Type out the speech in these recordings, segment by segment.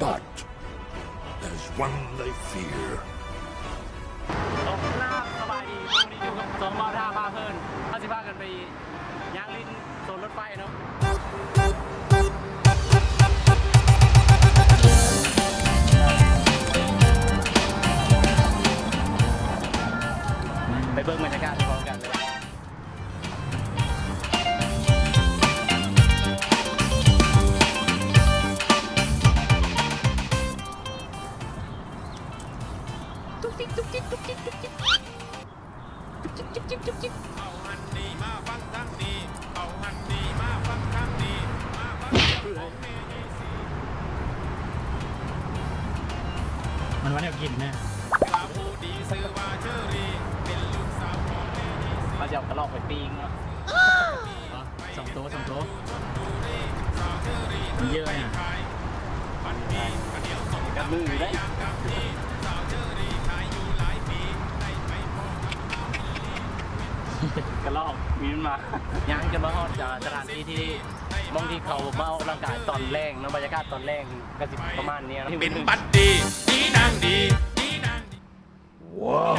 But there's one they fear. ສະບາຍດີ ມື້ນີ້ຢູ່ກັບຊ່ອງບ່າວທ່າພາເພີນ ເຮົາຊິພາກັນໄປຍ່າງຫຼິ້ນໂຊນລົດໄຟເນາະ ໄປເບິ່ງບັນຍາກາດພ້ອມກັນເລີຍ. ມັນວ່າແນວກິນນະ ເຮົາຈະເອົາກະລອກໄປປີ້ງເນາະ. ສອງໂຕ ສອງໂຕ ມັນເຢີະນະ ກັດມືຢູ່ເດ້ ກະລອກມີມັນມາ. ຍ່າງຈົນມາຮອດສະຖານທີ່ທີ່ ໝ່ອງທີ່ເຂົາມາອອກກຳລັງກາຍຕອນແລງເນາະ ບັນຍາກາດຕອນແລງກະຊິປະມານນີ້ເນາະ ເປັນບັດດີ ດີນາງດີ ດີນາງດີ ວ້າວ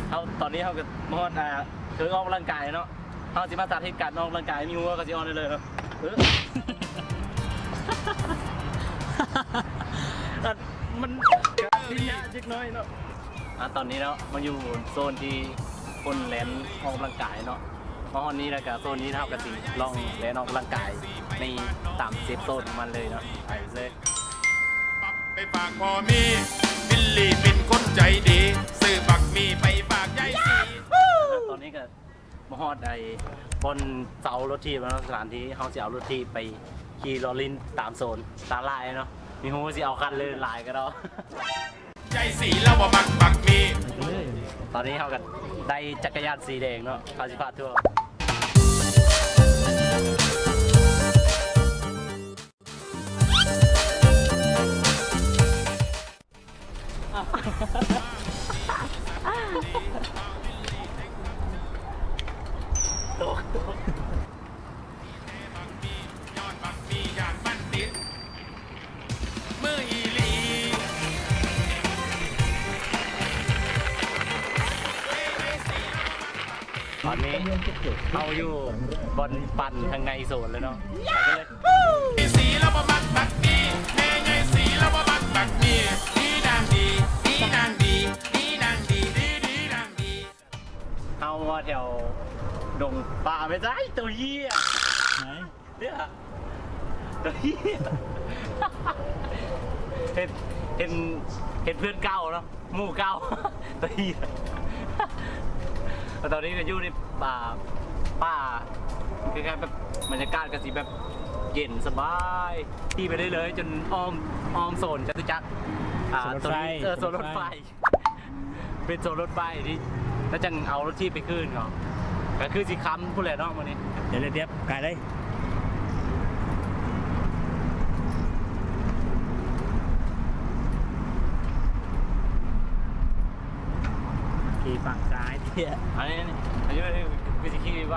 ເຮົາ ຕອນນີ້ເຮົາກະມາຮອດ ອ່າ ເທິງອອກກຳລັງກາຍເນາະ ເຮົາຊິມາສາທິດການອອກກຳລັງກາຍ ມີຫົວກະຊິອອກໄດ້ເລີຍເນາະ ເອີ ມັນກະດີນະເລັກນ້ອຍເນາະ. ອ່າ ຕອນນີ້ເນາະ ມາຢູ່ໂຊນທີ່ຄົນແລ່ນອອກກຳລັງກາຍເນາະ ມາຮອດນີ້ແລ້ວກະໂຊນນີ້ເຮົາກະຊິລອງແລ່ນອອກກຳລັງກາຍໃນຕາມເຊບໂຊນຂອງມັນເລີຍເນາະ ໄປເລີຍ. ໄປຝາກພໍ່ມີ ບິລລີເປັນຄົນໃຈດີ ຊື້ບັກໝີ່ໄປຝາກຍາຍສີ. ຕອນນີ້ກະມາຮອດໄອ້ບ່ອນເຊົາລົດຖີບແລ້ວເນາະ ສະຖານທີ່ເຮົາຊິເອົາລົດຖີບໄປຂີ່ລໍ້ຫຼິ້ນຕາມໂຊນ ຕາຫຼາຍເນາະ ມີຮູ້ຊິເອົາຄັນເລີຍ ຫຼາຍກະດອກ. ຍາຍສີລາວບໍ່ມັກບັກໝີ່ ຕອນນີ້ເຮົາກະໄດ້ຈັກກະຍານສີແດງເນາະ ເຮົາຊິພາທົວ. ຕອນນີ້ເຮົາຢູ່ບ່ອນປັ່ນທາງໃນໂຊນແລ້ວເນາະ ໄປກັນເລີຍ. ສີລາວບໍ່ມັກບັກໝີ່ ແມ່ໃຫຍ່ສີລາວບໍ່ມັກບັກໝີ່ ດີນາງດີ ດີນາງດີ ດີນາງດີ ດີ ດີນາງດີ. ເຮົາມາແຖວດົງປ່າ ແມ່ນໃດ ໂຕເຫຍ ເນຍ ໂຕເຫຍ ເຫັນ ເຫັນ ເຫັນເພື່ອນເກົ່າເນາະ ໝູ່ເກົ່າ ໂຕເຫຍ. ແລ້ວຕອນນີ້ກະຢູ່ໃນປ່າ ປ່າ ຄືແບບບັນຍາກາດກະຊິແບບເຢັນສະບາຍ ຂີ່ໄປເລື້ອຍໆ ຈົນອ້ອມ ອ້ອມໂຊນຈະຕຸຈັກ ອ່າ ໂຊນລົດໄຟ ໂຕນີ້ ເອີ ໂຊນລົດໄຟ ເປັນໂຊນລົດໄຟທີ່ ແລ້ວຈັ່ງເອົາລົດຖີບໄປຄືນເນາະ ກະຄືຊິຄ່ຳພຸ້ນແຫຼະເນາະມື້ນີ້. ດຽວ ດຽວ ກາຍເລີຍ ຂີ່ຝັ່ງຊ້າຍເທຍ ອັນນີ້ ອັນນີ້ ອັນນີ້ ຄືຊິຂີ່ໄວ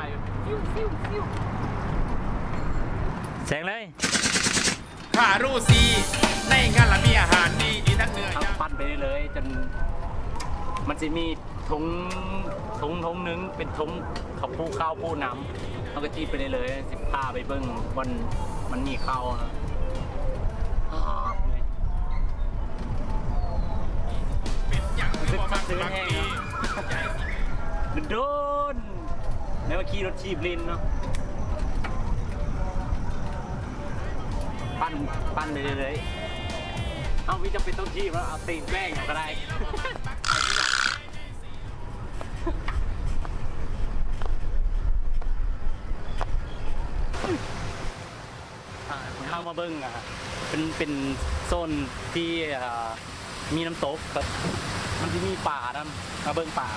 ແຊງເລີຍ. ຂ້າຮູ້ຊີ້ ໃນງານລະມີອາຫານດີ ດີທັງເນື້ອ ເຮົາ ຢ່າງ ປັ່ນໄປເລື້ອຍໆ ຈົນມັນຊິມີຖົງ ຖົງ ຖົງໜຶ່ງເປັນຖົງເຂົາປູກເຂົ້າປູກນຳ ເຮົາກະຈີບໄປເລື້ອຍໆ ຊິພາໄປເບິ່ງບ່ອນມັນມີເຂົ້ານະ. ອ່າ ເປັນຫຍັງຄືບໍ່ມັກບັກໝີ່ ໂດນ ແລ້ວມາຂີ່ລົດຖີບຫຼິ້ນເນາະ ປັ່ນ ປັ່ນໄປເລື້ອຍໆ ເຮົາມີຈຳເປັນຕ້ອງຖີບເນາະ ເອົາຕີນແກວ່ງເອົາກະໄດ້. ອ່າ ເຮົາມາເບິ່ງ ອ່າ ເປັນ ເປັນໂຊນທີ່ ອ່າ ມີນ້ຳຕົກ ແບບມັນຊິມີປານຳ ມາເບິ່ງປາ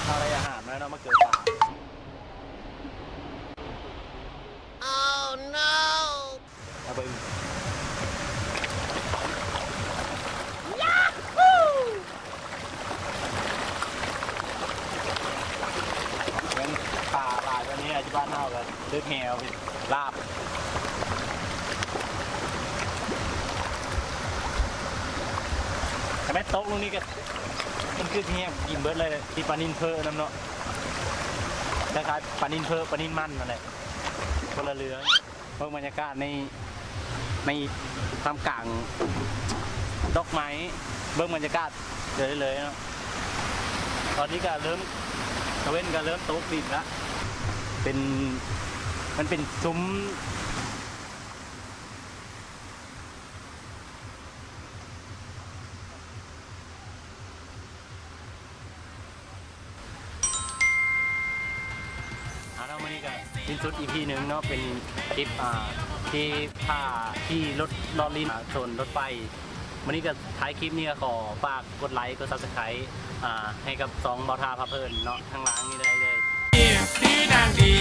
ເຮົາໄດ້ອາຫານມາແລ້ວເນາະ ມາເກີດປາ. ມາເບິ່ງ ເຫັນປາຫຼາຍແບບນີ້ ອາດຈະ ບ້ານເຮົາກໍດຶກແຫວເປັນລາບ ຖ້າແມ່ນຕົກລົງນີ້ກໍ ມັນຄືແຫວກິນເບິດເລີຍ ມີປານິນເພີນຳເນາະ ຄ້າຍໆ ປານິນເພີ ປານິນມັນນັ້ນແຫຼະ ຄົນລະເລື່ອງ. ເບິ່ງບັນຍາກາດໃນ ໃນທ່າມກາງດອກໄມ້ ເບິ່ງບັນຍາກາດເລີຍໆເນາະ. ຕອນນີ້ກໍເລີ່ມ ຕາເວັນກໍເລີ່ມຕົກດິນລະ ເປັນ ມັນເປັນຊຸມ ເອົາເນາະ ມື້ນີ້ກໍສິ້ນສຸດອີພີໜຶ່ງເນາະ ເປັນຄລິບ ອ່າ ທີ່ພາຂີ່ລົດເລາະຫຼິ້ນ ອ່າ ໂຊນລົດໄຟ. ມື້ນີ້ກໍທ້າຍຄລິບນີ້ກໍຂໍຝາກກົດໄລ ກົດ Subscribe ອ່າ ໃຫ້ກັບຊ່ອງເບົາທ່າພາເພີນເນາະ ທາງລ່າງນີ້ໄດ້ເລີຍ. ດີນາງດີ